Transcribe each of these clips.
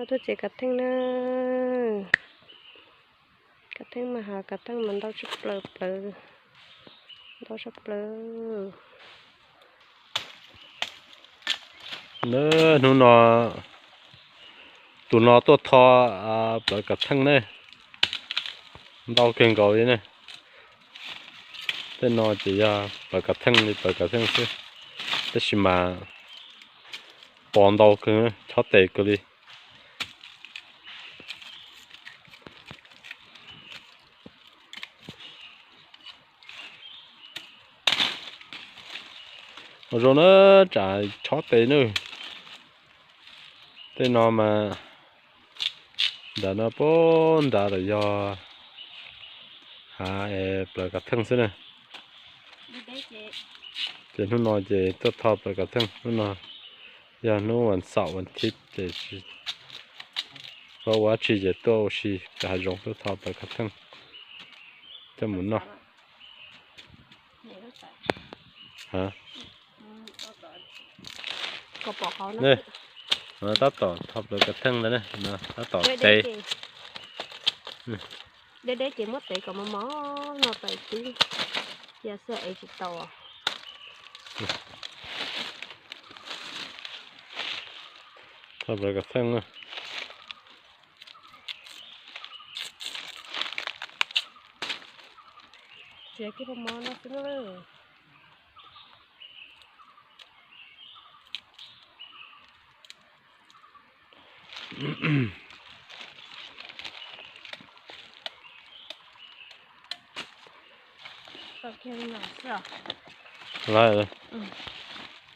Tuaj txiav kav theej na. Kav theej mas hav kav theej mas ntau tshaj plaws plawv, ntau tshaj plaws. Hnub no, tus no tuaj tho plawv kav theej ne, ntau kawg nkaus li ne. Tej no ces yog plawv kav theej li plawv kav theej xwb, tab sis mas pos ntau kawg, chob tes kawg li. Ua zoo na, tsam chob tes na. Tej no mas nram no puag nrad lawm yog hav es plawv kav theej xwb na. Ces hnub no ces tuaj tho plawv kav theej, hnub no yog hnub vas xaum vas thiv ces tsis ua dab tsi ces tuaj ua si pem hav zoov tuaj tho plawv kav theej coj mus noj. Tab tom tho plawv kav theej ntawd ne, tab tom tev. Deb deb ces muab tev kom mos mos no pais twb cia xwb es tsis tau. Tho plawv kav theej na. Txiav kiag mos mos no xwb na.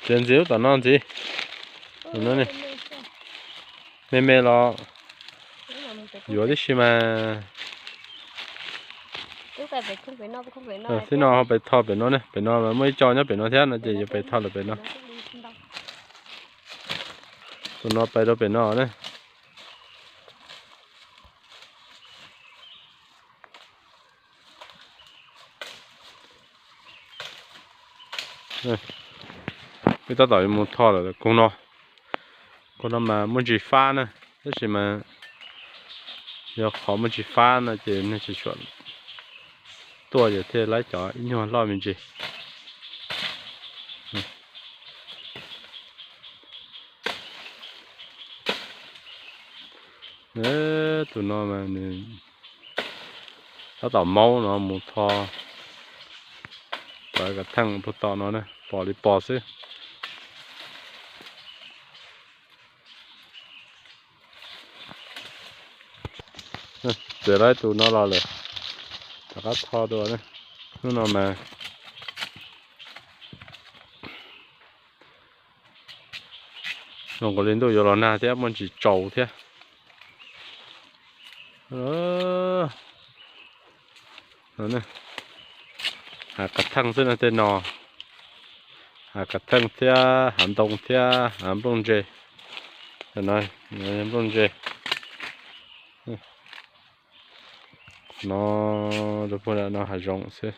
Txiav ntxiv lub tom no ntxiv. Me me los yuav tib si mas. Tib no pais tho pem no ne, pem no mas muaj ib co nyob pem no thiab no ces yuav pais tho lawm pem no. Tus no pais rau pem no ne. Wb tab tom mus tho lawm koog no. Koog no mas muaj ntsis fab na, tab sis mas yog qhov muaj ntsis fab no ces neeg tsis tshua tuaj ces thiaj laib cov ib nyuag loj me ntsis. Tus no mas nws tab tom maub no mus tho plawv kav theej puag tom no na, pom li pos xwb. Txiav laib tus no los lawm, rov qab tho dua. Hnub no mas zoo nkaus li ntuj yuav los nag thiab, muaj ntsis tsaus thiab. Hav kav theej xwb no tej no, hav kav theej thiab hav ntoo thiab hav nplooj ntse. Nplooj ntse no, no hav zoov xwb.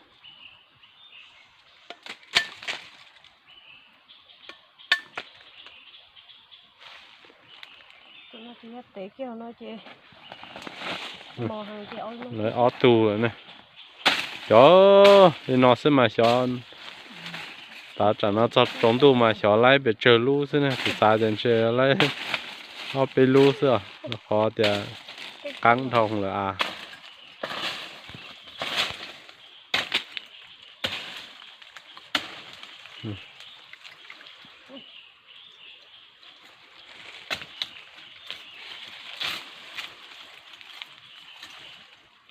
Lawv ob tug lawm ne. Cov li no xwb mas xyov, tav tsam no txog tsaus ntuj mas xyov laib pes tsawg lub xwb ne, kuv xav tias ntshe laib ob peb lub xwb os, qhov tias qaab dhau lawm as.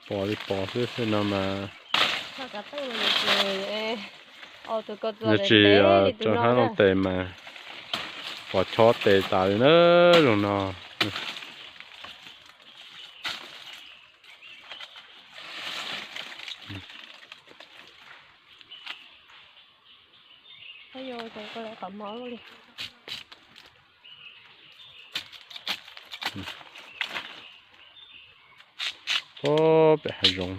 Pos li pos xwb xwb no mas. Yog tsis rau hab loo tes mas pos chob tes tas li na, zoo no. Pem hav zoov.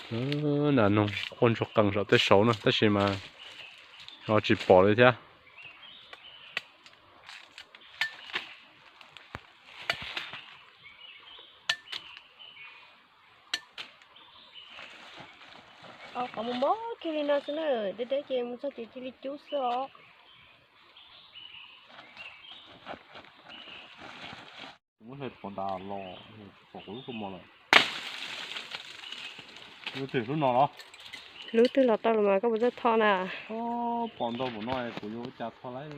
Nas noog quaj ntsuag qees saum tej saud na, tab sis mas ho tsis pom li thiab. Qhov muag mob kiag li no xwb na, deb deb ces mus txog ces cia li cub xwb os. Muab hle pov ntas los, pom kuv lub kua muag lawm. Lub twg lub no los? Lub twg los tau los mas koj puas txawj tho na? Pom ntau pum no kuv yuav ua cas tho lawm.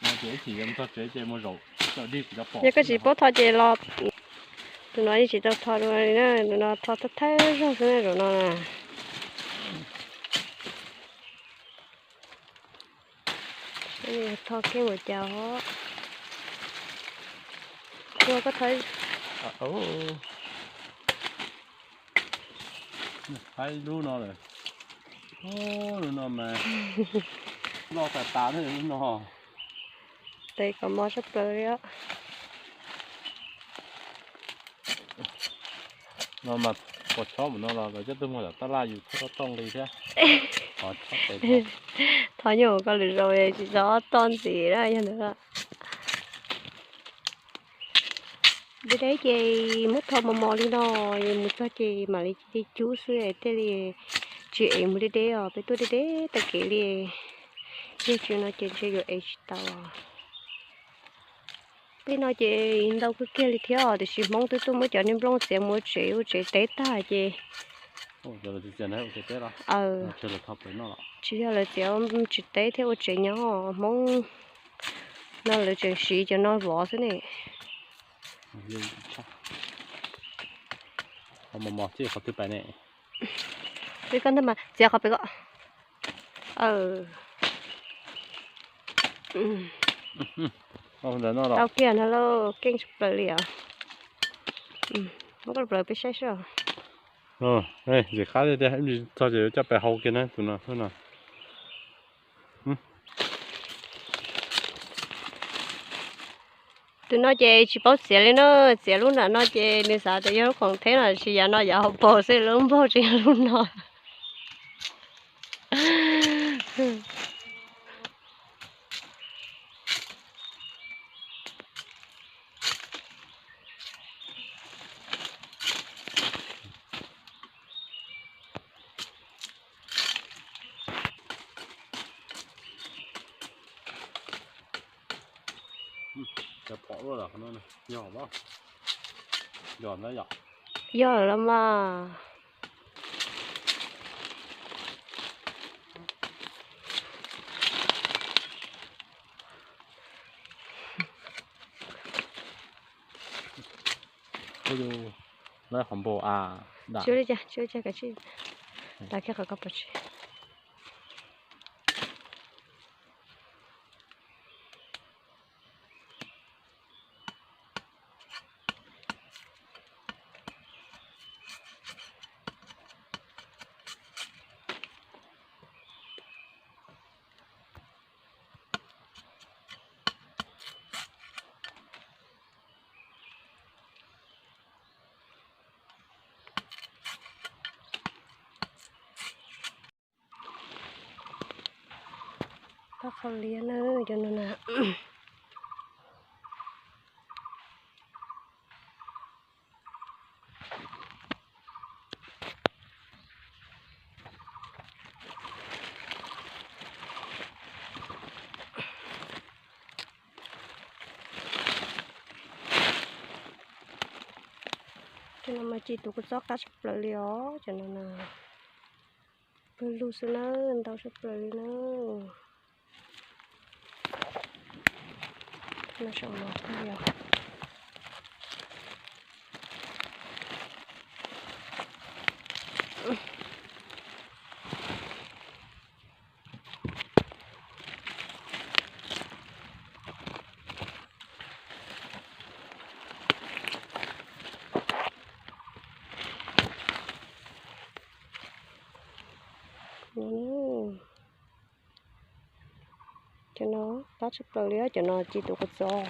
No ces ib chim yuav txog tsev ces mus zaum cov dib kuv cov pom. Yog koj tsis paub tho ces los. Tus no yeej tsis tau tho dua li na, tus no tho thawj thawj zaug xwb na zaum no na. Tho kiag ua cas os. Ua koj tho. Haib lub no lawm. Lub no mas loj tas tas lub no. Tes kom mos sab plaws li os. No mas pos chob mus no los lawv coj tuaj muag tom tab laj yus thaj rov tooj li thiab. Thov nyuj koj lwm zaus tsis txhob toj ntxiv na yog ntawd. Deb deb ces muab tho mos mos li no, mus txog ces mam li cia li cub xwb thiaj li tsis ev mus deb deb os, peb tuaj deb deb tag kev li. Yog tsis no ces ntshe yuav ev tsis tau. Tej no ces ntau kawg kiag li thiab os, tiam sis Hmoob twb tuaj muab cov niag nplooj txiav mus ua tsev ua tsev teb tag ces. Tsis yog lawv txiav tsev teb thiab ua tsev nyob, Hmoob no lawv tseem siv cov no vov xwb ne. Mos mos txij qhov twg pais ne? Koj ntag mas txiav qhov pem ko. Tau kiag no lauj, keej tshaj plaws li os. Muab koj plaws peb saib seb. Ntxim qab tiag tiag, ib ntsis txog ces yuav coj pais hau kiag na tus no no. Tus no ces tsis paub txiav li na, txiav lub nram no ces nws xav tias yog lub khoom theb no, tsis yav no yav hauv paus xwb, lub npaug tsis yog lub no. Cov phom luaj los no, yog, yog ntawd yom? Yog lawm los mas. Lawv qhov npau a, tsis ua li cas, tsis ua li cas, kav tsij tas kiag qhov koj pov tseg. Pab qhov liab na, cov no na. Cov no mas ci tus kua txob qab tshaj plaws li os, cov no na. Pawg lug xwb na, ntau tshaj plaws li na. Cov no qab tshaj plaws li, cov no ci tus kua txob.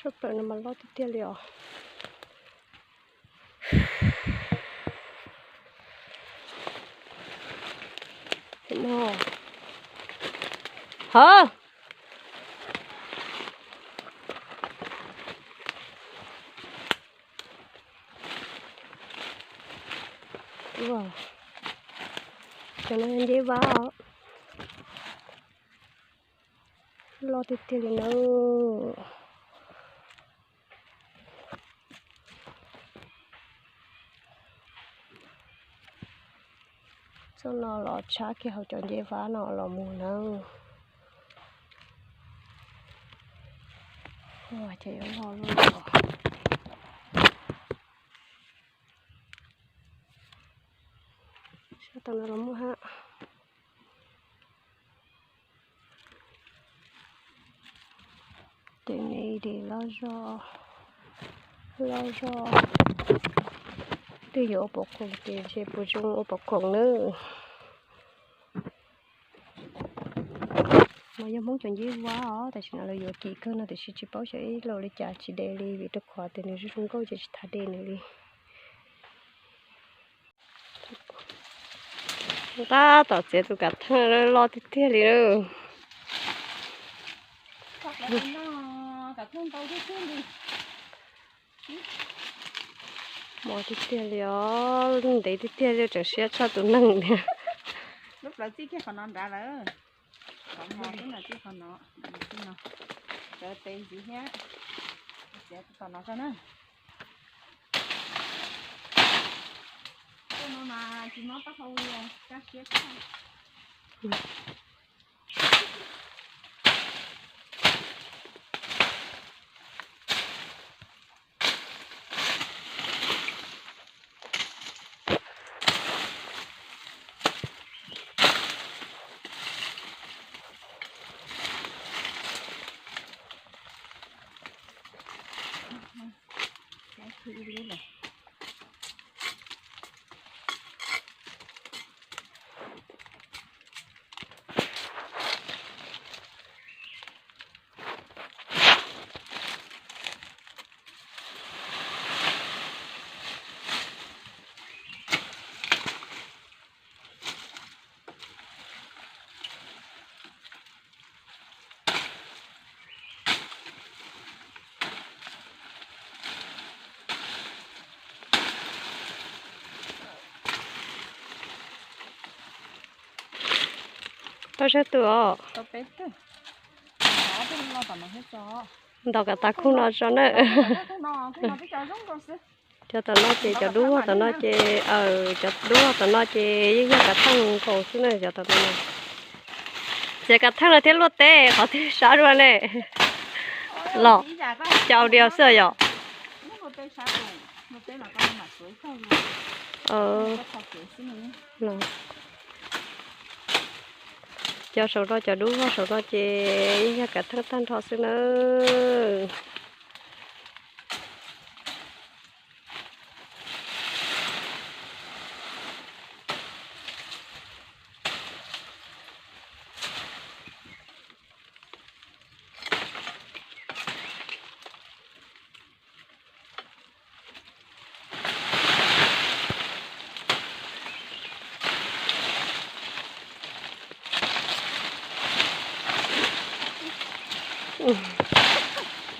Lub plawv no mas loj tiag tiag li os. Hov. Cov no nceb vab os. Loj tiag tiag li na. Txoj no los tshab kiag hauv cov nceb vab no los mus na. Ces yuav loj loj. Sab tom no los muaj hab. Ces me de loj zog, loj zog. Twb yuav ua pov khoom ces ntshe puas zoo ua pov khoom nawb. Mas yog Hmoob cov nceb vab os, tam sim no lawv yuav kim kawg no tiam sis tsis paub xyov ib los li cas tsis de li vim rau qhov tias nws zoo zoo nkauj ces tsis tas de nws li. Tab tom txiav tus kav theej loj tiag tiag li lawm. Mos tiag tiag li os, ntev tiag tiag li tseem siab tshaj tus neeg thiab. Lub plawv txij kiag qhov no nrad lawm. Qhov mos twb nrad txij qhov no, txij no. Cov tes ntxiv thiab. Txiav tom no koj na. Tej no mas tsis mob taub hau li, kaj siab tshaj. Tau sab tus os. Ntos kav tas khub no tso na. Cov tom no ces cov dub tom no ces, cov dub tom no ces yeej yog kav theej nkaus xwb na cov tom no. Txiav kav theej no thiab luaj teb qhov twg sab dua ne. Los cau diav xwb yom. Cov saum no cov dub vog saum no ces yeej yog kav theej tag nrho xwb nawb.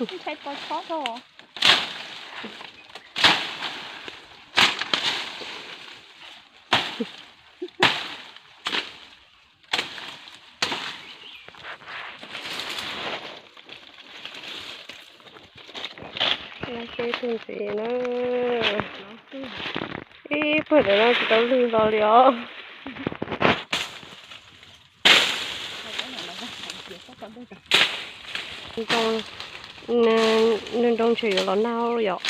Ntshai tau chob dhau. Peb tug ntxiv na. Ib pawg ntawm no tsis tau lwg hlo li os. Nroo ntshe yuav los nag yom.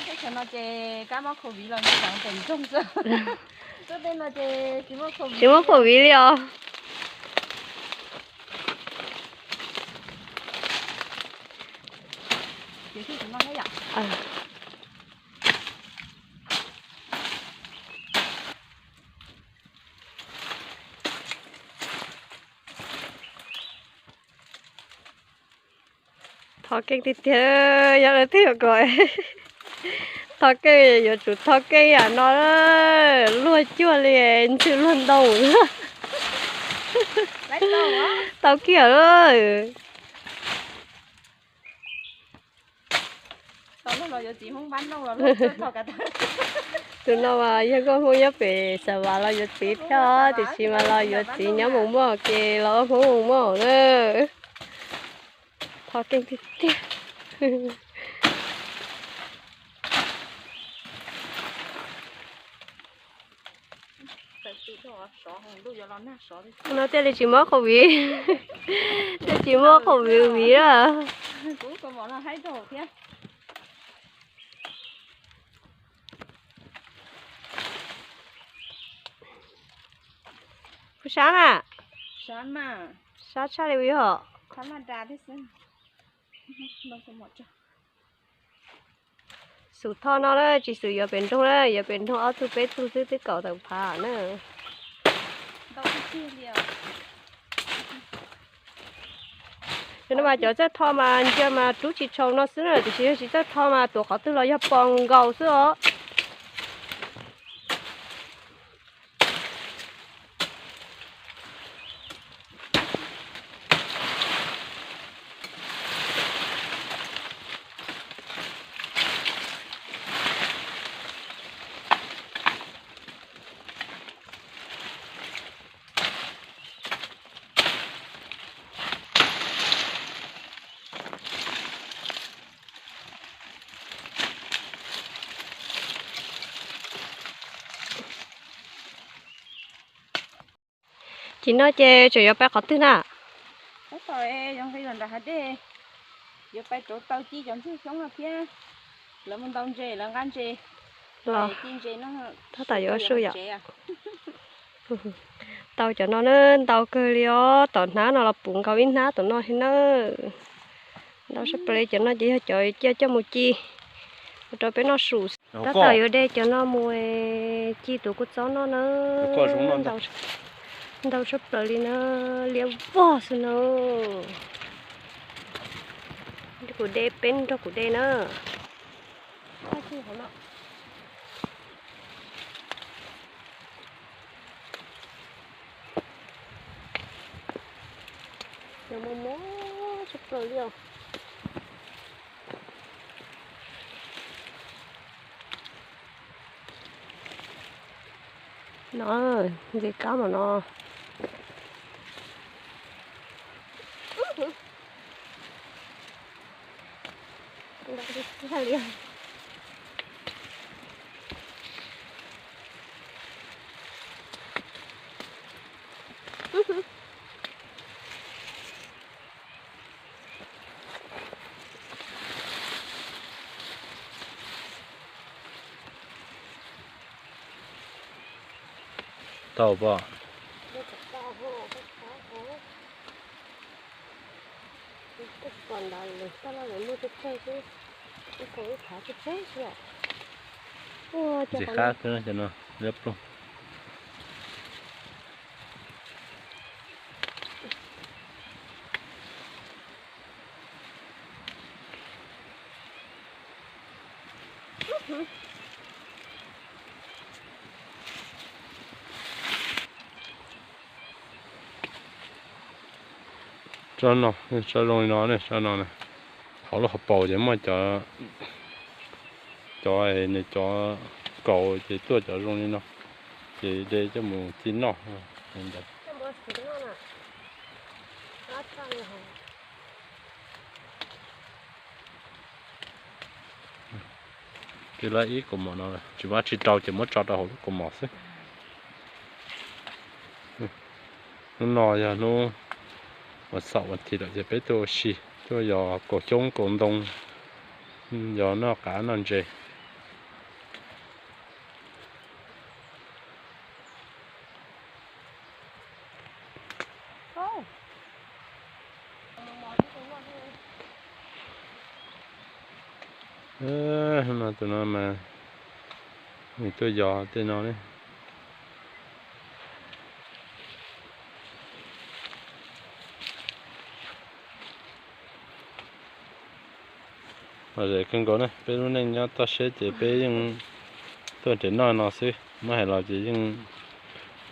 Teb chaws no ces kab mob covid los nyob ntawm pem nroog xwb. Teb no ces tsis muaj covid li os. Thov keej tiag tiag, yog lawv twb yuav kom thov keej yuav tsum thov keej yam no, luag cuag li ntxhw luag ntoo. Tau kiag lawm. Tus no mas yog nkauj Hmoob nyob pem Xav Vas los yuav txiv thiab, tiam sis mas los yuav txiv nyob Moos Muaj ces los ua Hmoob Moos Muaj na. Thov keej tiag tiag. No thiaj li tsis mob COVID, thiaj tsis mob COVID viv lawm. Kuv sab na, sab tshaj li yog. Xum thoj no na, tsis xum yuav pem nroog na, yuav pem nroog ob tug peb tug xwb twb kaum tawm phav na. Cov no mas cov txawj tho mas ntsia mas rub tsis tshau no xwb na, tiam sis yog tsis txawj tho mas tuav qhov twg los yog pos nkaus xwb os. Ces no ces tseem yuav pais qhov twg na? Tab tom nqis los nram hav dej, yuav pais rauv taws ci cov ntxwg xyoob no thiab. Lawv mus ntaus ntses, lawv nqa ntses los ci ntses no. Tab tom yuav su yom. Tau cov no na, ntau kawg li os, tom hnab no los puv nkaus ib hnab tom no thiab na. Ntau sab plaws li. Cov no ces yog cov cia coj mus ci ua rau peb noj su. Tab tom yuav de cov no mus ci tus kua txob noj na. Ntau sab plaws li na, liab vog xwb na. Kuv de, peb nrog kuv de na. Cov muaj mob tshaj plaws li os. No, ntses kab mas no. Tau pom. Ntxim qab no, liab ploog. Tso no, tso zoo li no ne, tso no na. Hauv lub hauv paus ces muaj cov, cov, nws cov kaus ces tuaj cov zoo li no, ces de coj mus ci noj. Tig lawm ib kaus mom no, tsis muab tsis rau ces muab tso rau hauv lub kaus mom xwb. Hnub no yog hnub ua xaum ua thim lawm ces peb tuaj ua si, tuaj yos kaus xyoob kaus ntoo, yos noj qav noj ntses. No tus no mas nws tuaj yos tej no ne. Lom zem kawg nkaus na, peb lub neej nyob toj siab ces peb yeej tuaj nrhiav noj no xwb, muab hais los ces yeej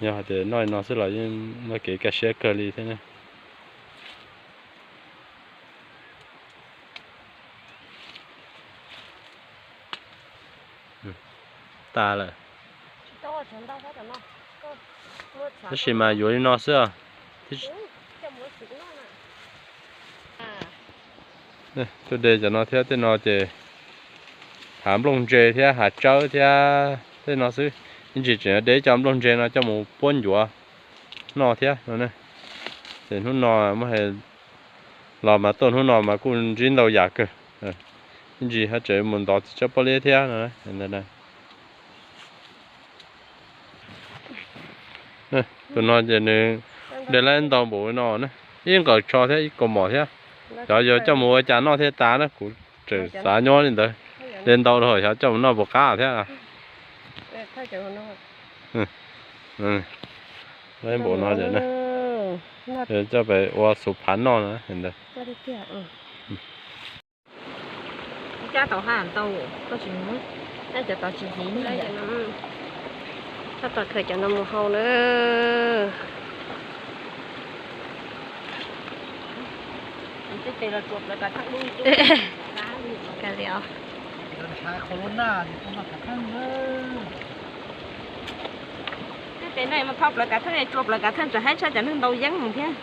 yog hais tias noj no xwb los yeej muaj kev kaj siab kawg li thiab ne. Tas lawm. Tab sis mas yuav li no xwb os. Tuaj de cov no thiab tej no ces hav nplooj ntse thiab hav tsawb thiab tej no xwb. Ib ntsis tseem de cov nplooj ntse no coj mus puab ncuav noj thiab no. Ces hnub no muab hais los mas tuaj hnub no mas kuj ntsib ntau yam kawg. Ib ntsis ho tseem mus ntov txiv tsawb pob liab thiab no. Tus no ces nws de lab ntau npaum no na, ib nqaws tsho thiab ib kaus mom thiab. Cov yuav coj mus ua cas noj thiaj tas na, kuv tseem xav nyob li ntawd. De ntau dhau xyov coj mus noj puas qab thiab. Lab npaum no ces coj pem ua xuv phav noj na ntawd. Cab tau ha ntau, koj tsis muab, cab cov tod tsis hiv. Tab tom khaws cov no mus hau na. Kav liam. Tej pem no mas thauj plawv kav theej, tsua plawv kav theej tseem haib tshaj cov neeg ntau yeeb mus thiab.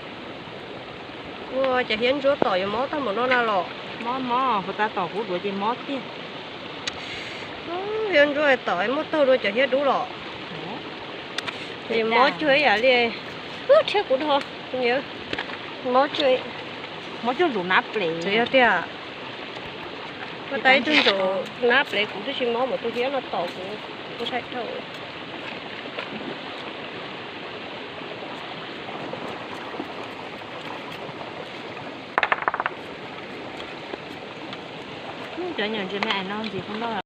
Ua cov hiab ntsuab tom yuav mob tag npaum no na los? Mob mob, puas tas tom kuv duav ces mob tiag. Hiab ntsuab tom muab taug dua cov hiab dub los. Ces mob cuag ib yam li, rhiab kuv dhau, mob cuag, mob cuag ntsuv nab plev. Yog tiag, ua tas ib tug ntsuv nab plev kuv twb tsis mob npaum tus hiab no tom kuv, kuv ntshai dhau. Cov nyuam ntses me ais no ntxim kub loj.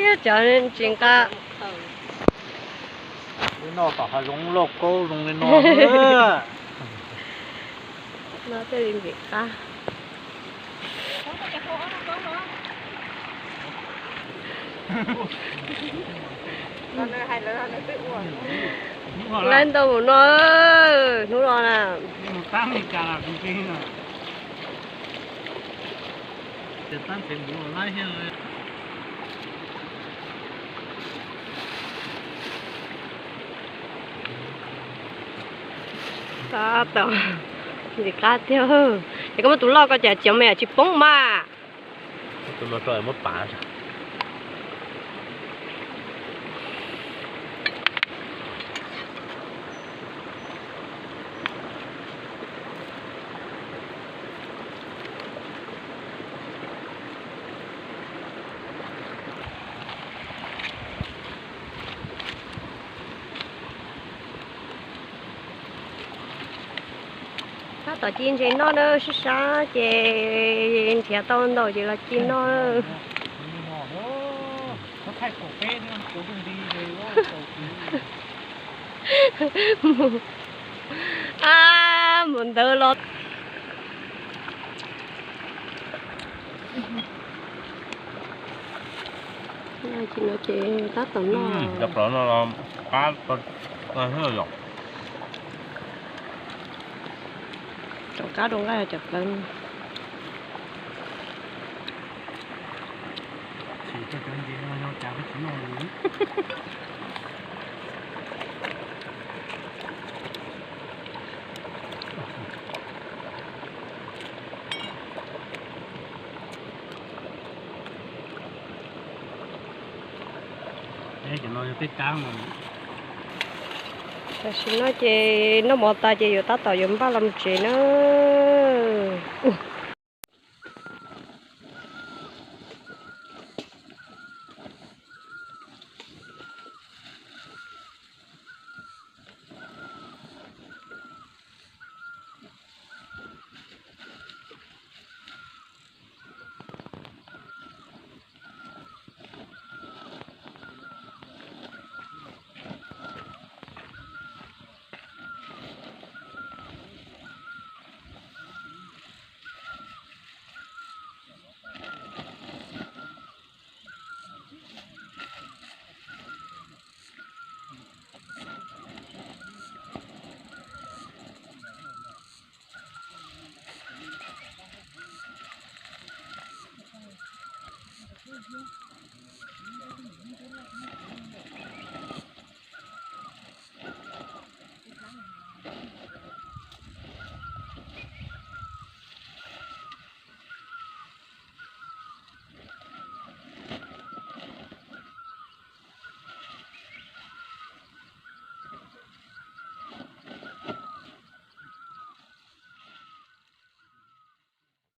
Yog cov ntsis nqa. Noj tom hav zoov lauj kaub zoo li no. No thiaj li ntxim qab. Lab ntau mus no, hnub no na. Tab tom ntxim qab tiag. Es koj muab tus loj ko cas tsis me tsis poob mas. Tab tom ci ntses noj na, sib sab ces nrhiav tau ntau ces los ci noj. Ab, mus ntawd los. Ces tab tom noj. Cov plawv no qab, tom qab rau nqaij cov plawv. Tam sim no ces noj mov tas ces yuav tab tom yuav npaj los mus tsev na.